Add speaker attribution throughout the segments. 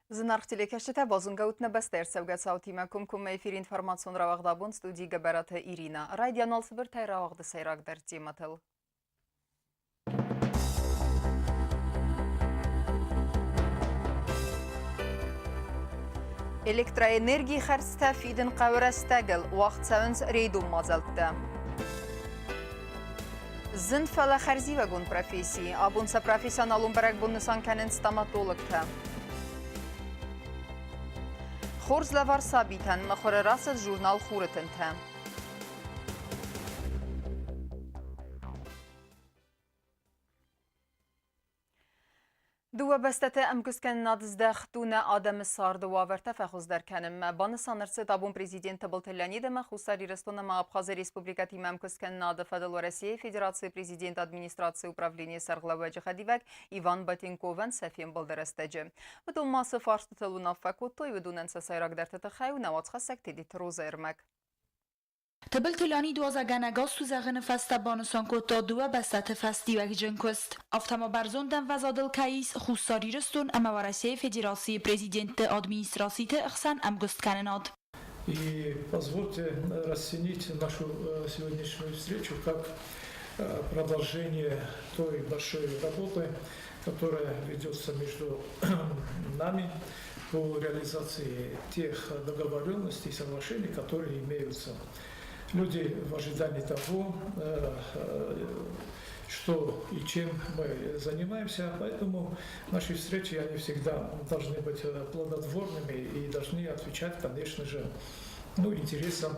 Speaker 1: Зынаргъ телекӕсджытӕ, базонгӕ нӕ бӕстӕ ӕрцӕугӕ цаутимӕ комкоммӕ эфиры информацион рауагъд абон студийы Гӕбӕраты Ирина. Райдиан уал цыбыртӕй рауагъды сӕйрагдӕр темӕтыл. Электроэнергийы хӕрдзтӕ фидын хъӕуы рӕстӕгыл, уагъд цӕуынц рейдон мадзӕлттӕ. Зын, фӕлӕ хӕрзиуӕгон професси. Абон сӕ профессионалон бӕрӕгбон нысан кӕнынц стоматологтӕ. Хорз лӕвар сабитӕн мыхуыры рацыд журнал «Хуры тынтӕ». Дыууӕ бӕстӕты ӕмгуысткӕнынад здӕхт у нӕ адӕмы царды уавӕртӕ фӕхуыздӕр кӕнынмӕ. Банысан ӕрцыд абон президент Тыбылты Леонид ӕмӕ Хуссар Ирыстон ӕмӕ Абхазы республикӕтимӕ ӕмкуысткӕнынады фӕдыл Уӕрӕсейы Федерацийы президенты администрацийы управленийы сӕргълӕууӕджы хӕдивӕг Иван Батенковӕн сӕ фембӕлды рӕстӕджы. Уыдон ма цы фарстытыл уынаффӕ кодтой, уыдонӕн сӕ сӕйрагдӕрты тыххӕй у нӕ уацхӕссӕг Тедеты Розӕ ӕрмӕг.
Speaker 2: Тыбылты Леонид уазӕгӕнӕг сузӕгъыны фӕстӕ банысан кодта дыууӕ бӕстӕты фӕстиуӕгджын куыст. Афтӕ ма бӕрзонд ӕмвӕзадыл кӕй ис Хуссар Ирыстон ӕмӕ Уӕрӕсейы Федерацийы президентты администрациты хсӕн ӕмгуысткӕнынад.
Speaker 3: И позвольте расценить нашу сегодняшнюю встречу как продолжение той большой работы, которая ведется между нами по реализации тех договоренностей и соглашений, которые имеются. Люди в ожидании того, что и чем мы занимаемся, поэтому наши встречи, они всегда должны быть плодотворными и должны отвечать, конечно же, ну, интересам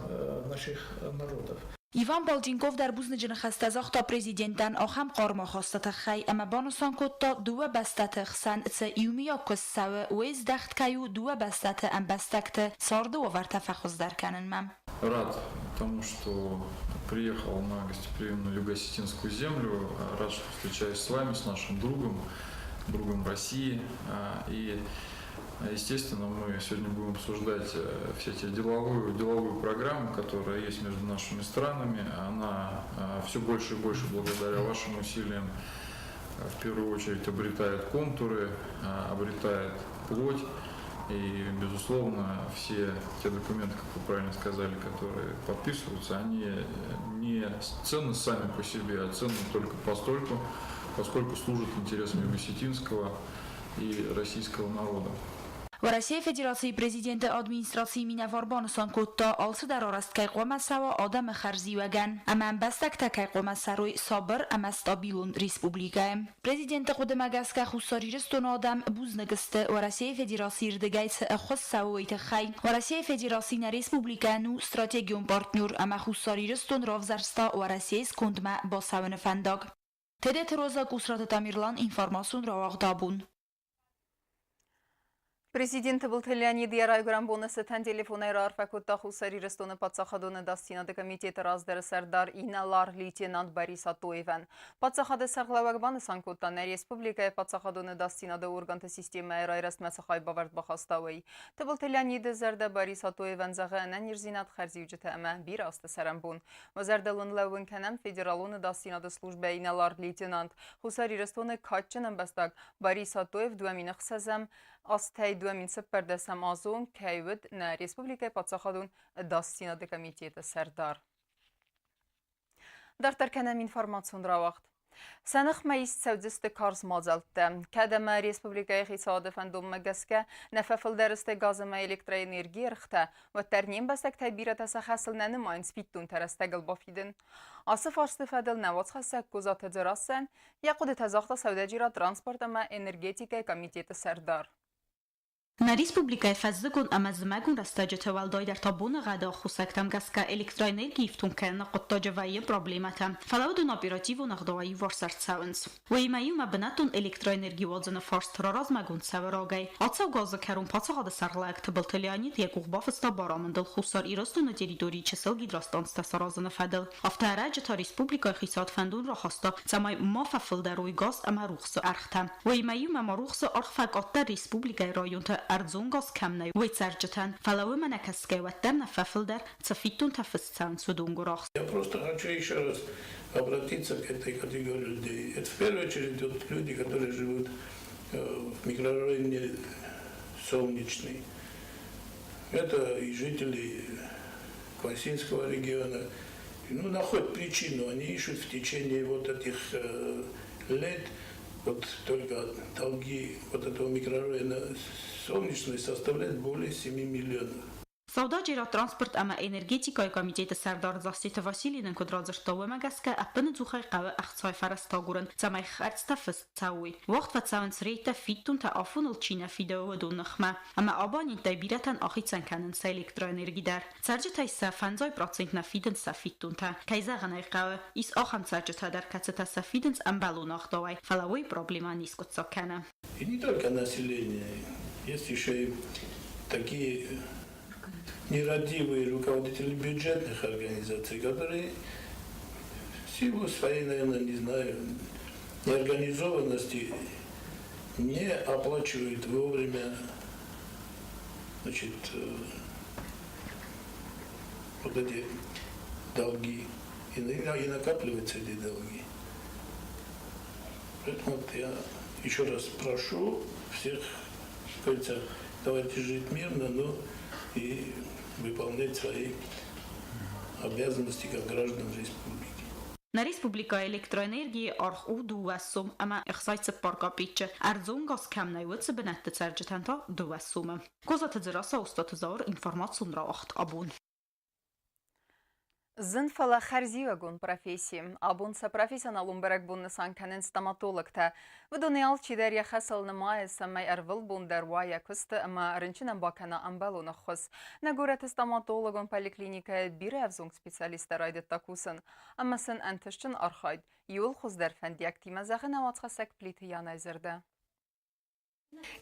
Speaker 3: наших народов.
Speaker 2: Иван Болтинков дӕр бузныджы ныхӕстӕ загъта президентӕн ахӕм хъарм ахасты тыххӕй ӕмӕ банысан кодта, дыууӕ бӕстӕты хсӕн цы иумиаг куыст цӕуы, уый здӕхт кӕй у дыууӕ бӕстӕты ӕмбӕстӕгты царды уавӕртӕ фӕхуыздӕр кӕнынмӕ.
Speaker 4: Рад тому, что приехал на гостеприимную юго-осетинскую землю. Рад, что встречаюсь с вами, с нашим другом, другом России. И, естественно, мы сегодня будем обсуждать все те деловую программу, которая есть между нашими странами. Она все больше и больше благодаря вашим усилиям в первую очередь обретает контуры, обретает плоть. И, безусловно, все те документы, как вы правильно сказали, которые подписываются, они не ценны сами по себе, а ценны только постольку, поскольку служат интересам юго-осетинского и российского народа.
Speaker 2: Уӕрӕсейы Федерацийы президенты администрацийы минӕвар банысан кодта, алцыдӕр арӕзт кӕй хъуамӕ цӕуа адӕмы хӕрзиуӕгӕн ӕмӕ ӕмбӕстӕгтӕ кӕй хъуамӕ цӕрой сабыр ӕмӕ стабилон республикӕйы. Президенты хъуыдымӕ гӕсгӕ Хуссар Ирыстоны адӕм бузныг сты Уӕрӕсейы Федерацийы рдыгӕй цы ӕххуыс цӕуы, уый тыххӕй. Уӕрӕсейы Федераци нӕ республикӕйӕн у стратегион партнер ӕмӕ Хуссар Ирыстон равзӕрста Уӕрӕсейы скондмӕ бацӕуыны фӕндаг. Тедеты Роза, Къусраты Тамерлан, информацион рауагъд абон.
Speaker 1: Президент Тыбылты Леонид йӕ райгуырӕн боны цытӕн телефонӕй раарфӕ кодта Хуссар Ирыстоны паддзахадон ӕдасдзинады комитеты раздӕры сӕрдар инӕлар-лейтенант Борис Атоевӕн. Паддзахады сӕргълӕууӕг банысан кодта, нӕ республикӕйы паддзахадон ӕдасдзинады органты системӕйы райрӕзтмӕ цы хайбавӕрд бахаста, уый. Тыбылты Леониды зӕрдӕ Борис Атоевӕн зӕгъы ӕнӕниздзинад, хӕрзиуджытӕ ӕмӕ бирӕ азты цӕрӕнбон. Мӕ зӕрдыл ын лӕууын кӕнӕм федералон ӕдасдзинады службӕйы инӕлар-лейтенант, Хуссар Ирыстоны кадджын ӕмбӕстаг Борис Атоев 2006-ӕм азтӕй 2014 азы онг кӕй уыд нӕ республикӕйы паддзахадон ӕдасдзинады комитеты сӕрдар. Дарддӕр кӕнӕм информацион рауагъд. Сӕ ныхмӕ ист цӕудзысты карз мадзӕлттӕ. Кӕд ӕмӕ республикӕйы хицауады фӕндонмӕ гӕсгӕ нӕ фӕфылдӕр сты газ ӕмӕ электроэнергийы ӕргътӕ, уӕддӕр не мбӕстӕгтӕй бирӕтӕ сӕ хӕсыл нӕ нымайынц фиддонтӕ рӕстӕгыл бафидын. Ацы фарсты фӕдыл нӕ уацхӕссӕг Козаты Дзерассӕ Йӕ хъуыдытӕ загъта сӕудӕджерад, транспорт ӕмӕ энергетикӕйы комитеты сӕрдар.
Speaker 2: Нӕ республикӕйы фӕззыгон ӕмӕ зымӕгон рӕстӕджыты, уӕлдайдӕр та боныгъӕды аххосӕгтӕм гӕсгӕ электроэнерги ифтонг кӕныны хъуыддаджы вӕййы проблемӕтӕ, фӕлӕ уыдон оперативон ӕгъдауӕй иуварс ӕрцӕуынц. Уыимӕ иумӕ бынӕттон электроэнерги уадзыны фарст раразмӕгонд цӕуы рагӕй. Ацӕугӕ азы кӕрон паддзахады сӕргълӕууӕг Тыбылты Леонид йӕ къух бафыста барамындыл Хуссар Ирыстоны территорийы чысыл гидростанцтӕ саразыны фӕдыл. Афтӕ ӕрӕджы та республикӕйы хицауад фӕндон рахаста, цӕмӕй ма фӕфылдӕр уой газ ӕмӕ рухсы ӕргътӕ. Уыимӕ иумӕ ма рухсы аргъ фӕкъаддӕр республикӕйы районты ӕрдзон газ кӕм нӕй, уый цӕрджытӕн. Фӕлӕ уымӕ нӕ кӕсгӕ уӕддӕр нӕ фӕфылдӕр, цы фиддонтӕ фыст цӕуынц, уыдон гуырахст.
Speaker 5: Я просто хочу еще раз обратиться к этой категории людей. Это в первую очередь вот люди, которые живут в микрорайоне Солнечный. Это и жители Квасинского региона. Ну, находят причину, они ищут в течение вот этих лет, вот только долги вот этого микрорайона Солнечный составляют более 7 миллионов.
Speaker 2: Сӕудӕджерад, транспорт ӕмӕ энергетикӕйы комитеты сӕрдар Зассеты Васили нын куыд радзырдта, уымӕ гӕсгӕ ӕппынӕдзухӕй хъӕуы ӕхцайы фӕрӕзтӕ агурын, цӕмӕй хӕрдзтӕ фыст цӕуой. Уагъд фӕцӕуынц рейдтӕ фиддонтӕ афоныл чи нӕ фидауы, уыдон ныхмӕ. Ӕмӕ абоненттӕй бирӕтӕн ахицӕн кӕнынц сӕ электроэнерги дӕр. Цӕрджытӕй сӕ 50% нӕ фидынц сӕ фиддонтӕ. Кӕй зӕгъын ӕй хъӕуы, ис ахӕм цӕрджытӕ дӕр, кӕцытӕ сӕ фидынц ӕмбӕлон ӕгъдауӕй, фӕлӕ уый проблемӕ не скъуыддзаг кӕны.
Speaker 5: И не только население, есть еще и такие нерадивые руководители бюджетных организаций, которые в силу своей, наверное, не знаю, неорганизованности не оплачивают вовремя, значит, вот эти долги. И накапливаются эти долги. Поэтому вот я еще раз прошу всех, как говорится, давайте жить мирно, но и выполнять свои обязанности как граждан республики.
Speaker 2: Нӕ республикӕйы электроэнергийы аргъ у 2 сом ӕмӕ 64 капеччы. Ӕрдзон газ кӕм нӕй, уыцы бынӕтты цӕрджытӕн та 2 сомы. Козаты Дзерассӕ, Остъаты Зауыр, информацион рауагъд Абон.
Speaker 1: Зын, фӕлӕ хӕрзиуӕгон професси. Абон сӕ профессионалон бӕрӕгбон нысан кӕнынц стоматологтӕ. Уыдонӕй алчидӕр йӕ хӕсыл нымайы, цӕмӕй ӕрвылбон дӕр уа йӕ куысты ӕмӕ рынчынӕн бакӕна ӕмбӕлон ӕххуыс. Нӕ горӕты стоматологон поликлиникӕйы бирӕ ӕвзонг специалисттӕ райдыдта кусын ӕмӕ сын ӕнтыстджын архайд иууыл хуыздӕр фӕндиӕгтимӕ зӕгъы нӕ уацхӕссӕг Плиты Янайы зӕрдӕ.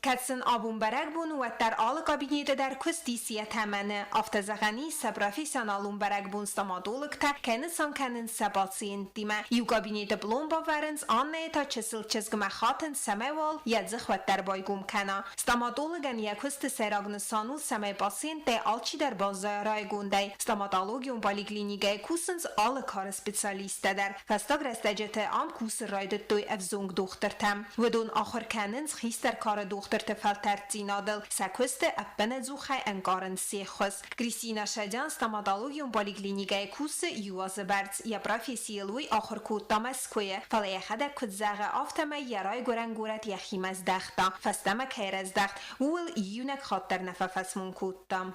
Speaker 6: Кӕд сын абон бӕрӕгбон у, уӕддӕр алы кабинеты дӕр куыст ис йӕ тӕмӕны. Афтӕ зӕгъӕн ис, сӕ профессионалон бӕрӕгбон стоматологтӕ кӕй нысан кӕнынц сӕ пациенттимӕ. Иу кабинеты пломба вӕрынц, аннӕйы та чысыл чызгмӕ хатынц, цӕмӕй уал йӕ дзых уӕддӕр байгом кӕна. Стоматологӕн йӕ куысты сӕйраг нысан у, цӕмӕй пациенттӕй алчидӕр баззайа райгондӕй. Стоматологион поликлиникӕйы кусынц алы кары специалисттӕ дӕр. Фӕстаг рӕстӕджыты ам кусын райдыдтой ӕвзонг дохтыртӕ. Уыдон ахуыр кӕнынц хистӕр кары дохтырты фӕлтӕрддзинадыл, сӕ куысты ӕппынӕдзухӕй ӕнкъарынц се ххуыс. Кристина Шадян стоматологион поликлиникӕйы кусы иу азы бӕрц. Йӕ профессийыл уый ахуыр кодта Мӕскуыйы, фӕлӕ йӕхӕдӕг куыд зӕгъы, афтӕмӕй йӕ райгуырӕн горӕт йӕхимӕ здӕхта. Фӕстӕмӕ кӕй раздӕхт, ууыл иунӕг хатт дӕр нӕ фӕфӕсмон кодта.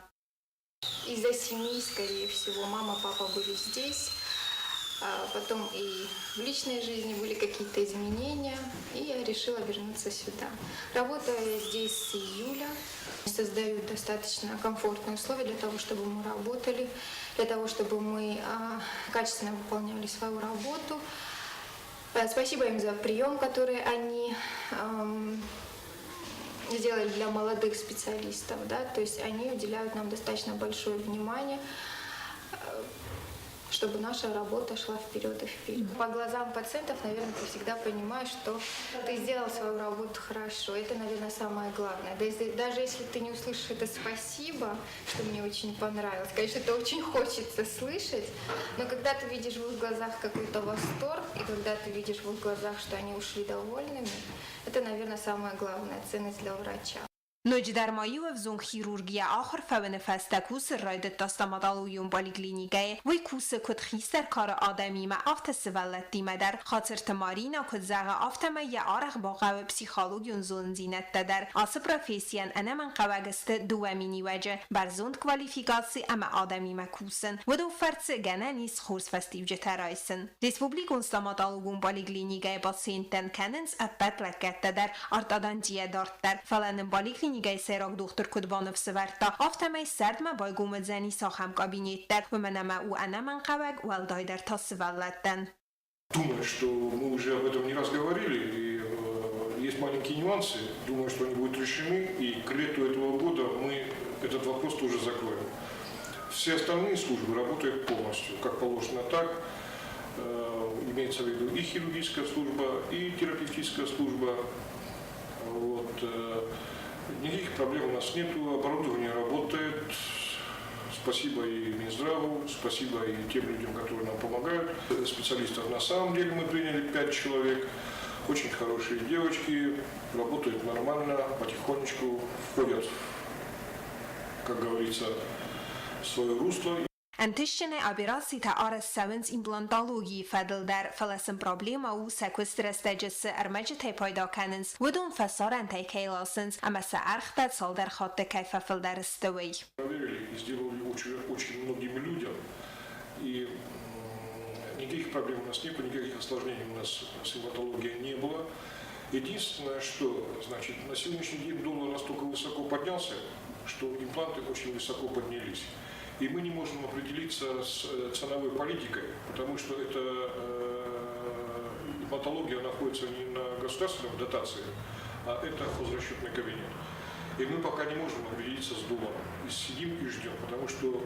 Speaker 7: Из-за семьи, скорее всего. Мама, папа были здесь. Потом и в личной жизни были какие-то изменения, и я решила вернуться сюда. Работаю я здесь с июля. Создают достаточно комфортные условия для того, чтобы мы работали, для того, чтобы мы качественно выполняли свою работу. Спасибо им за прием, который они сделали для молодых специалистов, да, то есть они уделяют нам достаточно большое внимание, чтобы наша работа шла вперед и вперед. По глазам пациентов, наверное, ты всегда понимаешь, что ты сделал свою работу хорошо. Это, наверное, самое главное. Да, даже если ты не услышишь это спасибо, что мне очень понравилось, конечно, это очень хочется слышать, но когда ты видишь в их глазах какой-то восторг, и когда ты видишь в их глазах, что они ушли довольными, это, наверное, самая главная ценность для врача.
Speaker 6: Ноджыдӕр ма иу ӕвзонг хирург йӕ ахуыр фӕуыны фӕстӕ кусын райдыдта стоматологион поликлиникӕйы. Уый кусы куыд хистӕр кары адӕмимӕ, афтӕ сывӕллӕттимӕ дӕр. Хацырты Марина куыд зӕгъы, афтӕмӕй йӕ арӕх бахъӕуы психологион зонындзинӕдтӕ дӕр. Ацы профессийӕн ӕнӕмӕнгхъӕуӕг сты дыууӕ миниуӕджы: бӕрзонд квалификаци ӕмӕ адӕмимӕ кусын. Уыдон фӕрцы гӕнӕн ис хорз фӕстиуджытӕ райсын. Республикон стоматологон поликлиникӕйы пациенттӕн кӕнынц ӕппӕт лӕггӕдтӕ дӕр ортодонтийӕ дарддӕр. Фӕлӕ нын поликлиникӕйы сӕйраг дохтыр куыд баныфсӕвӕрдта, афтӕмӕй сӕрдмӕ байгом уыдзӕнис ахӕм кабинет дӕр, уымӕн ӕмӕ у ӕнӕмӕнгхъӕуӕг, уӕлдайдӕр та сывӕллӕттӕн.
Speaker 8: Думаю, что мы уже об этом не раз говорили, и есть маленькие нюансы. Думаю, что они будут решены, и к лету этого года мы этот вопрос тоже закроем. Все остальные службы работают полностью, как положено так. Имеется в виду и хирургическая служба, и терапевтическая служба. Вот. Никаких проблем у нас нету, оборудование работает. Спасибо и Минздраву, спасибо и тем людям, которые нам помогают. Специалистов на самом деле мы приняли пять человек. Очень хорошие девочки, работают нормально, потихонечку. входят, как говорится, в свое русло.
Speaker 6: Ӕнтыстджынӕй операцитӕ арӕзт цӕуынц имплантологийы фӕдыл дӕр, фӕлӕ сын проблемӕ у, сӕ куысты рӕстӕджы цы ӕрмӕджытӕй пайда кӕнынц, уыдон фӕсарӕнтӕй кӕй ласынц ӕмӕ сӕ ӕргътӕ цалдӕр хатты кӕй фӕфылдӕр сты, уый.
Speaker 8: Проверили и сделали очень, очень многим людям. И никаких проблем у нас нет, никаких осложнений у нас с имплантологией не было. Единственное, что, значит, на сегодняшний день доллар настолько высоко поднялся, что импланты очень высоко поднялись. И мы не можем определиться с ценовой политикой, потому что эта имплантология находится не на государственном дотации, а это хозрасчетный кабинет. И мы пока не можем определиться с долларом. И сидим и ждем, потому что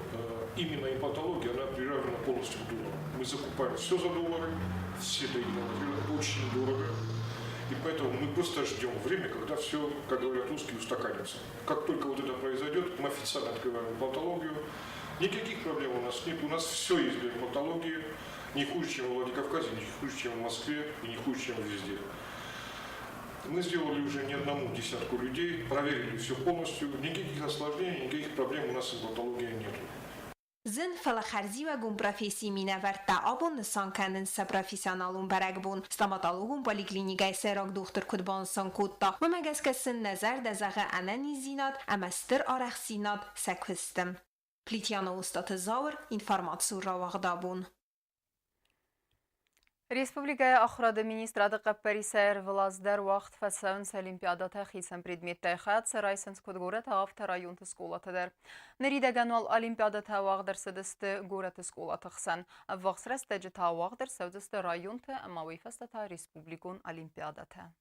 Speaker 8: именно имплантология, она приравнена полностью к доллару. Мы закупаем все за доллары, все до единого материала, очень дорого. И поэтому мы просто ждем время, когда все, как говорят русские, устаканится. Как только вот это произойдет, мы официально открываем имплантологию. Никаких проблем у нас нет. У нас все есть для имплантологии. Не хуже, чем в Владикавказе, не хуже, чем в Москве и не хуже, чем везде. Мы сделали уже не одному десятку людей, проверили все полностью. Никаких осложнений, никаких проблем у нас с имплантологией нет.
Speaker 6: Зын, фӕлӕ хӕрзиуӕгон профессийы минӕвӕрттӕ абон нысан кӕнынц сӕ профессионалон бӕрӕгбон. Стоматологон поликлиникӕйы сӕйраг дохтыр куыд банысан кодта, уымӕ гӕсгӕ сын нӕ зӕрдӕ зӕгъы ӕнӕниздзинад ӕмӕ стыр арӕхстдзинад сӕ куысты. Плитъяны Остъаты Зауыр, информацион рауагъд абон.
Speaker 1: Республикӕйы ахуырады министрады хъӕппӕрисӕй ӕрвылаз дӕр уагъд фӕцӕуынц олимпиадӕтӕ хицӕн предметтӕй, хайад сӕ райсынц куыд горӕты, афтӕ районты скъолаты дӕр. Ныридӕгӕн уал олимпиадӕтӕ уагъд ӕрцыдысты горӕты скъолаты хсӕн. Ӕввахс рӕстӕджы та уагъд ӕрцӕудзысты районты ӕмӕ уый фӕстӕ та республикон олимпиадӕтӕ.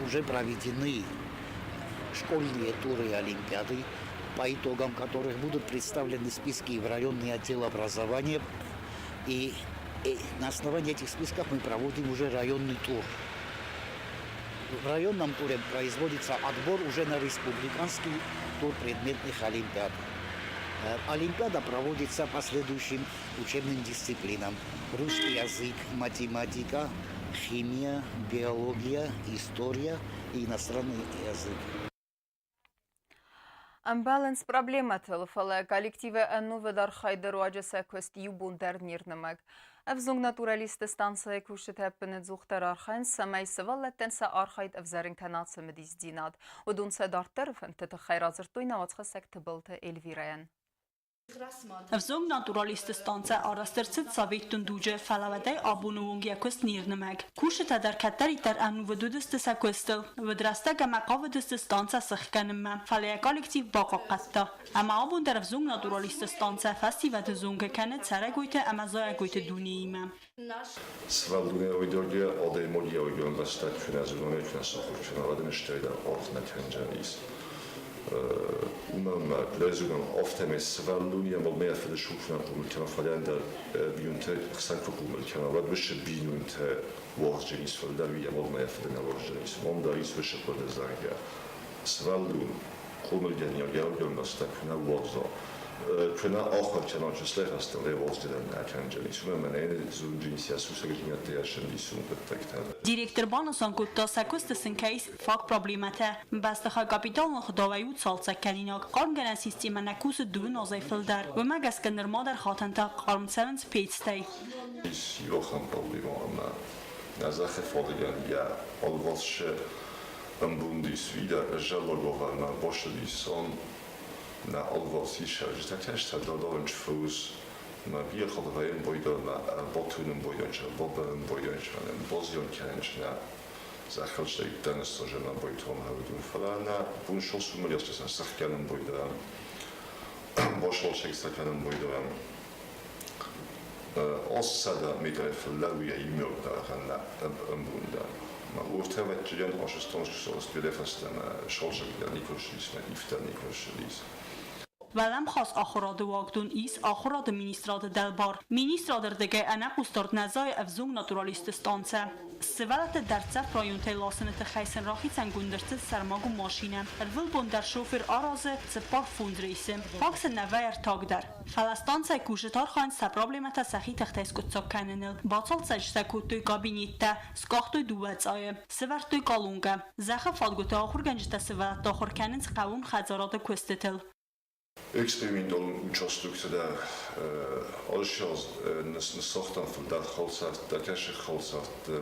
Speaker 9: Уже проведены школьные туры олимпиады, по итогам которых будут представлены списки в районный отдел образования. И на основании этих списков мы проводим уже районный тур. В районном туре производится отбор уже на республиканский тур предметных олимпиад. Олимпиада проводится по следующим учебным дисциплинам: русский язык, математика, химия, биология, история и иностранный язык.
Speaker 1: Ӕмбӕлынц проблемӕтыл, фӕлӕ коллективы ӕнувыд архайды руаджы сӕ куыст иу бон дӕр не рнымӕг. Ӕвзонг натуралистты станцӕйы кусджытӕ ӕппынӕдзухдӕр архайынц, цӕмӕй сывӕллӕттӕн сӕ архайд ӕвзӕрын кӕна цымыдисдзинад. Уыдон сӕ дарддӕры фӕндты тыххӕй радзырдтой нӕ уацхӕссӕг Тыбылты Эльвирӕйӕн.
Speaker 2: Ӕвзонг натуралистты станцӕ арӕзт ӕрцыд советон дуджы, фӕлӕ уӕдӕй абоны онг йӕ куыст не рнымӕг. Кусджытӕ дӕр кӕддӕриддӕр ӕнувыд уыдысты сӕ куыстыл. Уӕд рӕстӕг ӕмӕ хъавыдысты станцӕ сыхгӕнынмӕ, фӕлӕ йӕ коллектив бахъахъхъӕдта. Ӕмӕ абон дӕр ӕвзонг натуралистты станцӕ фӕсивӕды зонгӕ кӕны цӕрӕгойты ӕмӕ зайӕгойты дунеимӕ.
Speaker 10: Сывӕллоны адӕймаги ӕвӕстаг куынӕ зоной, куынӕ сахуыр кӕна, уӕд ын стӕйдӕр аргъ нӕ кӕндзӕнис. Уымӕн ӕмӕ лӕзунӕн афтӕмӕй сывӕллони ӕмбал ма йӕ фыды сухнӕ хъомыл кӕна, фӕлӕ ӕндӕр бинонтӕ хсӕн куы хъомыл кӕна, уӕд уыцы бинонтӕ уарздзӕнис, фӕлӕ уый ӕмбал ма йӕ фыды нӕ уарздзӕнис. Уым дӕр ис уыцы хъуыды, зӕгъгӕ, сывӕллон хъомылгӕнинаг ӕргӕмбӕстаг куы нӕ уарза, куы нӕ ахуыр кӕна чысылӕй фӕстӕмӕ уарздзӕн нӕ кӕндзӕнис, уымӕн ӕмӕ нӕ зонджын сӕ сусӕгдзинӕдтӕ ӕрсӕндисон хъуыддӕгтӕ.
Speaker 2: Директор банысан кодта, сӕ куысты сын кӕй ис фаг проблемӕтӕ. Бӕстыхай капиталон ӕгъдауӕй у цалцӕгкӕнинаг. Хъармгӕнӕн системӕ нӕ кусы дыууын азӕй фылдӕр. Уымӕ гӕсгӕ нырма дӕр хатӕнтӕ хъарм цӕуынц пецтӕй.
Speaker 10: Ис иу ахӕм проблемӕ, ӕмӕ нӕ зӕххы фадыгӕн йӕ алыварс ӕмбонд ис фидар зӕллаговӕрмӕ басылисон нӕ алыварс ис сӕрджытӕ кӕстӕр дӕлдӕрынчы фос мӕ бирӕ бойдӕрмӕ батунын бойдӕнчы бабӕрын бойдӕнчы базиан кӕнынчы зӕххӕлстӕй дӕныстӕжӕмӕ бойтон хӕудун, фӕлӕ нӕ буншосумӕ сӕхгӕнын бойдӕрӕн башолшек кӕнын бойдӕрӕн Ossada métele imjogdarenne ëmbundan. Ma urtevetjen assistentsstudefestene Scholsekja Nikoslis, meg Ifter Nikoslis.
Speaker 2: Уӕлӕмхас ахуырады уагдон ис Ахуырады министрады дӕлбар. Министрады рдыгӕй ӕнӕхъусдард нӕ зайы ӕвзонг натуралистты станцӕ. Сывӕллӕтты дӕрддзӕф районтӕй ласыны тыххӕй сын рахицӕнгонд ӕрцыд сӕрмагонд машинӕ. Ӕрвылбон дӕр шофыр аразы 45 рейсы. Фаг сын нӕ вӕййы ӕртаг дӕр. Фӕлӕ станцӕйы кусджытӕ архайынц сӕ проблемӕтӕ сӕхи тыхтӕй скъуыддзаг кӕныныл. Бацалцӕг сӕ кодтой кабинеттӕ, скъахтой дыууӕ цъайы, сӕвӕрдтой къалонгӕ. Зӕххы фадгуыты ахуыргӕнджытӕ сывӕллӕтты ахуыр кӕнынц хъӕууон хӕдзарады куыстытыл.
Speaker 10: Эксперименталон участоктӕ дӕр алыщаз ныссагътам фылдӕр хӕлцӕрттӕ, кӕсыг хӕлцӕртты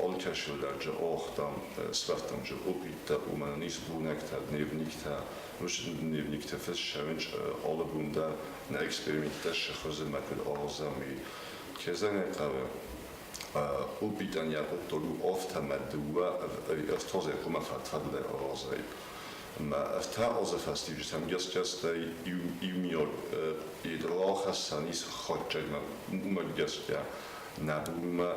Speaker 10: алкӕцы лӕджы ауагътам, сӕвӕрдтам дзы опиттӕ, уымӕн ис бунӕгтӕ, дневниктӕ, дневниктӕ фыссӕнч алы бон дӕр нӕ эксперименттӕ сыхуызы мӕ куыд аразӕм, уый. Кӕй зӕгъын ӕй хъӕуы, опитӕн йӕ хъуыддаг у афтӕ мӕ дыууӕ ӕви ӕртӕ хъуамӕ фӕд-фӕдылӕй аразай. Ӕмӕ ӕртӕ азы фӕстиуджытӕм гӕсгӕ стӕй иумиаг рахӕссӕн ис хатдзӕгмӕ. Уымӕ гӕсгӕ нӕ бонмӕ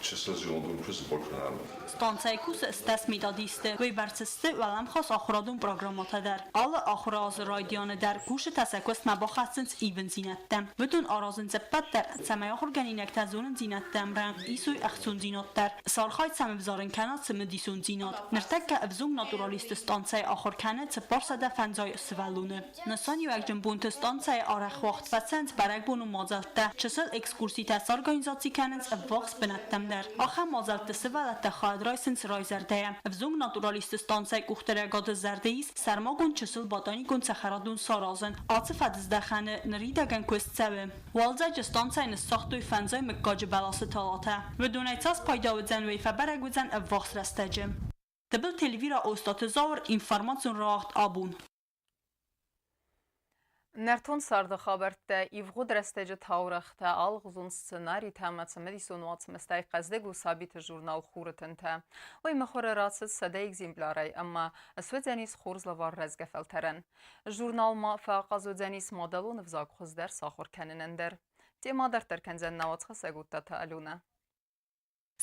Speaker 10: чысыл зондон куыст бакӕнӕм.
Speaker 2: Станцӕйы кусы стӕс методисты, уыйбӕрц сты уӕлӕмхас ахуырадон программӕтӕ дӕр. Алы ахуыры азы райдианы дӕр кусджытӕ сӕ куыстмӕ бахӕссынц ивындзинӕдтӕ. Уыдон аразынц ӕппӕт дӕр, цӕмӕй ахуыргӕнинӕгтӕ зонындзинӕдтӕ ӕмрӕнхъ исой ӕхцондзинад дӕр. Сӕ архайд сӕм ӕвзарын кӕна цымыдисондзинад. Ныртӕккӕ ӕвзонг натуралистты станцӕйы ахуыр кӕны 450 сывӕллоны. Нысаниуӕгджын бонты станцӕйы арӕх уагъд фӕцӕуынц бӕрӕгбонон мадзӕлттӕ, чысыл экскурситӕ сорганизаци кӕнынц ӕввахс бынӕттӕм дӕр. Ахӕм мадзӕлтты сывӕллӕттӕ хайад райсынц райзӕрдӕйӕ. Ӕвзонг натуралистты станцӕйы къухдариуӕгады зӕрды ис сӕрмагонд чысыл ботаникон цӕхӕрадон саразын. Ацы фӕдыздӕхӕны ныридӕгӕн куыст цӕуы. Уалдзӕджы станцӕйы ныссагътой фӕндзай мыггаджы бӕласы талатӕ. Уыдонӕй цас пайда уыдзӕн, уый фӕбӕрӕг уыдзӕн ӕввахс рӕстӕджы. Тыбылты Эльвира Остъаты Зауыр, информацион рауагъд Абон.
Speaker 1: Нӕртон царды хабӕрттӕ, ивгъуыд рӕстӕджы таурӕгътӕ, алыгъуызон сценаритӕ ӕмӕ цымыдисон уацмыстӕй хъӕздыг у сабиты журнал «Хуры тынтӕ». Уый мыхуыры рацыд 100 экземплярӕй ӕмӕ суыдзӕнис хорз лӕвар рӕзгӕ фӕлтӕрӕн. Журнал ма фӕахъаз уыдзӕнис мадӕлон ӕвзаг хуыздӕр сахуыр кӕнынӕн дӕр. Темӕ дарддӕр кӕндзӕн нӕ уацхӕссӕг Уттаты Алюнӕ.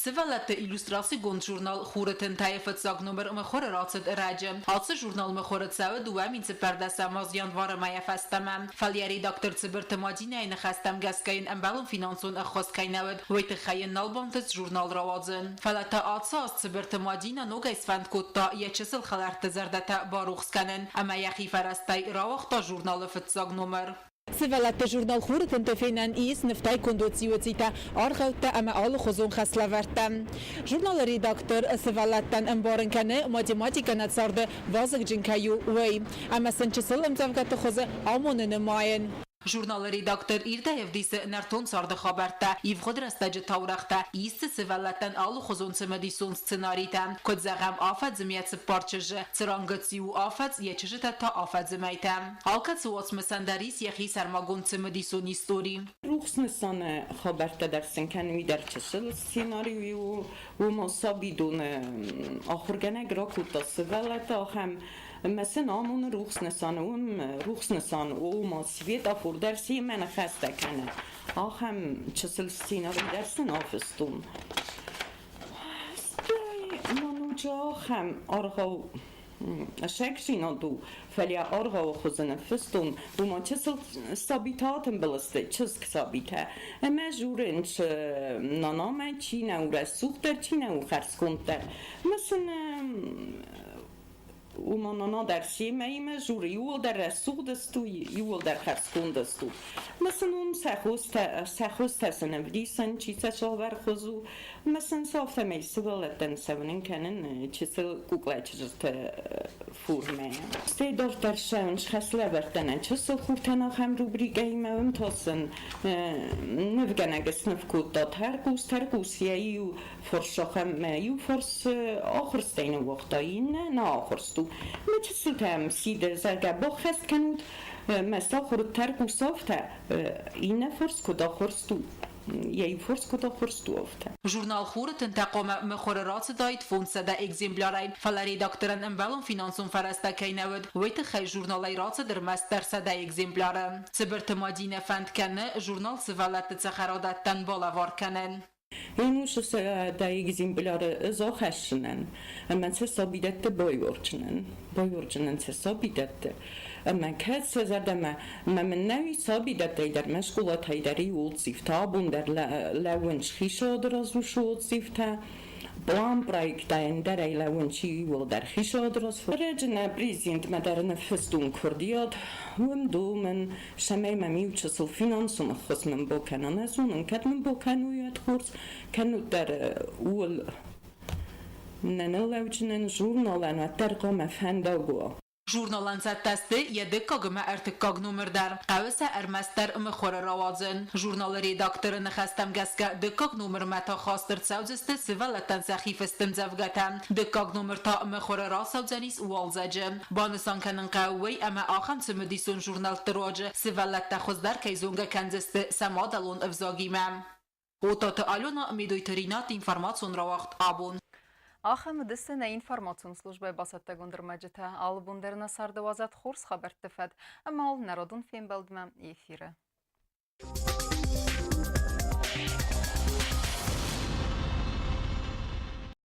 Speaker 11: Сывӕллӕтты иллюстрацигонд журнал «Хуры тынтӕ»-йы фыццаг номер мыхуыры рацыд ӕрӕджы. Ацы журнал мыхуыры цӕуы 2014 аз январы мӕйӕ фӕстӕмӕ. Фӕлӕ йӕ редактор Цыбырты Мадинӕйы ныхӕстӕм гӕсгӕ йын ӕмбӕлон финансон ӕххуыс кӕй нӕ уыд, уый тыххӕй йын нал бантыст журнал рауадзын. Фӕлӕ та ацы аз Цыбырты Мадинӕ ногӕй сфӕнд кодта йӕ чысыл хӕлӕртты зӕрдӕтӕ барухс кӕнын ӕмӕ йӕхи фӕрӕзтӕй рауагъта журналы фыццаг номер.
Speaker 12: Сывӕллӕтты журнал «Хуры тынты» фенӕн ис нывтӕй конд уыциуыцитӕ, аргъӕуттӕ ӕмӕ алыхуызон хӕслӕвӕрдтӕ. Журналы редактор сывӕллӕттӕн ӕмбарын кӕны, математикӕ нӕ царды вазыгджын кӕй у, уый, ӕмӕ сын чысыл ӕмдзӕвгӕты хуызы амоны нымайын.
Speaker 11: Журналы редактор ирдӕй ӕвдисы нӕртон царды хабӕрттӕ, ивгъуыд рӕстӕджы таурӕгътӕ, ис дзы сывӕллӕттӕн алыхуызон цымыдисон сценаритӕ. Куыд зӕгъӕм, афӕдзы мӕ цыппар чызджы, цыран гыцци у афӕдз, йӕ чызджытӕ та афӕдзы мӕйтӕ. Алкӕцы уацмысӕн дӕр ис йӕхи сӕрмагонд цымыдисон истори.
Speaker 13: Рухс нысаны хабӕрттӕ дӕр сын кӕны уый дӕр чысыл сценарий у, уымӕн сабидоны ахуыргӕнӕг ракодта сывӕллӕтты ахӕм ӕмӕ сын амоны рухс нысан, уым рухс нысан, ома светофор дӕр семӕ ныхӕстӕ кӕны. Ахӕм чысыл сценарий дӕр сын афыстон. Стӕй ма ноджы ахӕм аргъау сӕгсинад у, фӕлӕ аргъауы хуызы ныффыстон, уымӕ чысыл сабитӕ атымбыл сты, чызг сабитӕ. Ӕмӕ журынц нанамӕ, чи нӕ у рӕсугъддӕр, чи нӕ у хӕрзконддӕр. Ӕмӕ сын уымӕн нана дӕр семӕ имӕ журы, иууылдӕр рӕсугъд сту, иууылдӕр хӕрзконд сту. Ӕмӕ сын уым сӕ хостӕ сын ӕвдисӕн, чи сӕ цавӕр хуыз у, ӕмӕ сын сӕ афтӕмӕй сывӕллӕттӕн цӕуынын кӕнын чысыл куклачызджыты формӕйы. Стӕй дарддӕр ссӕуын хӕслӕвӕрдтӕн чысыл хуртӕн ахӕм рубрикӕимӕ, уым та сын нывгӕнӕг сныв кодта тӕрхъус, тӕрхъус йӕ иу фарс ахӕм иу фарс ахуырстӕй ныууагъта, иннӕ нӕ ахуырст у. Мӕ чысылтӕм сиды, зӕгъгӕ, баххӕст кӕнут, мӕ сахуыр тӕрхъус афтӕ, иннӕ фарс куыд ахуырст у, йӕ иу фарс куыд ахуырст у, афтӕ.
Speaker 11: Журнал «Хуры тынтӕ» хъуамӕ мыхуыры рацыдаид 500 экземплярӕй, фӕлӕ редакторӕн ӕмбӕлон финансон фӕрӕзтӕ кӕй нӕ уыд, уый тыххӕй журналӕй рацыд ӕрмӕстдӕр 100 экземпляры. Цыбырты Мадинӕ фӕнд кӕны журнал сывӕллӕтты цӕхӕрадӕттӕн балӕвар кӕнын.
Speaker 13: Ӕнусы сӕ экземпляры ӕз ахӕссынӕн ӕмӕ сӕ сабидӕтты байуарджынӕн. Байуарджынӕн сӕ сабидӕтты. Ӕмӕ кӕд сӕ зӕрдӕмӕ ӕмӕ мын нӕуи сабидӕттӕй дӕр, мӕ скъолатӕй дӕр иу отзывтӕ абон дӕр лӕууынц хицауады раз уыцы отзывтӕ. План проекттӕ ӕндӕрӕй лӕууынц иууылдӕр хицауады раз. Ӕрӕджы нӕ президентмӕ дӕр ныффыстон куырдиат, уым домын, цӕмӕй мӕм иу чысыл финансон ӕххуыс мын бакӕна. Нӕ зонын, кӕд мын бакӕной ӕдхорз, кӕннод дӕр ууыл нӕ ныллӕуджынӕн журналӕн уӕддӕр хъуамӕ фӕндаг уа.
Speaker 11: Журналӕн цӕттӕ сты йӕ дыккаг ӕмӕ ӕртыккаг номыр дӕр. Хъӕуы сӕ ӕрмӕстдӕр мыхуыры рауадзын. Журналы редакторы ныхӕстӕм гӕсгӕ дыккаг номырмӕ та хаст ӕрцӕудзысты сывӕллӕттӕн сӕхи фыст ӕмдзӕвгӕтӕ. Дыккаг номыр та мыхуыры рацӕудзӕнис уалдзӕджы. Банысан кӕнын хъӕуы уый, ӕмӕ ахӕм цымыдисон журнӕлтты руаджы сывӕллӕттӕ хуыздӕр кӕй зонгӕ кӕндзысты сӕ мадӕлон ӕвзагимӕ. Отаты Алена, Медойты Ринат, информацион рауагъд абон.
Speaker 1: Ахӕм уыдысты нӕ информацион службӕйы бацӕттӕгонд ӕрмӕджытӕ. Алы бон дӕр нӕ царды уадзӕд хорз хабӕртты фӕд ӕмӕ уал народон фембӕлдмӕ эфиры.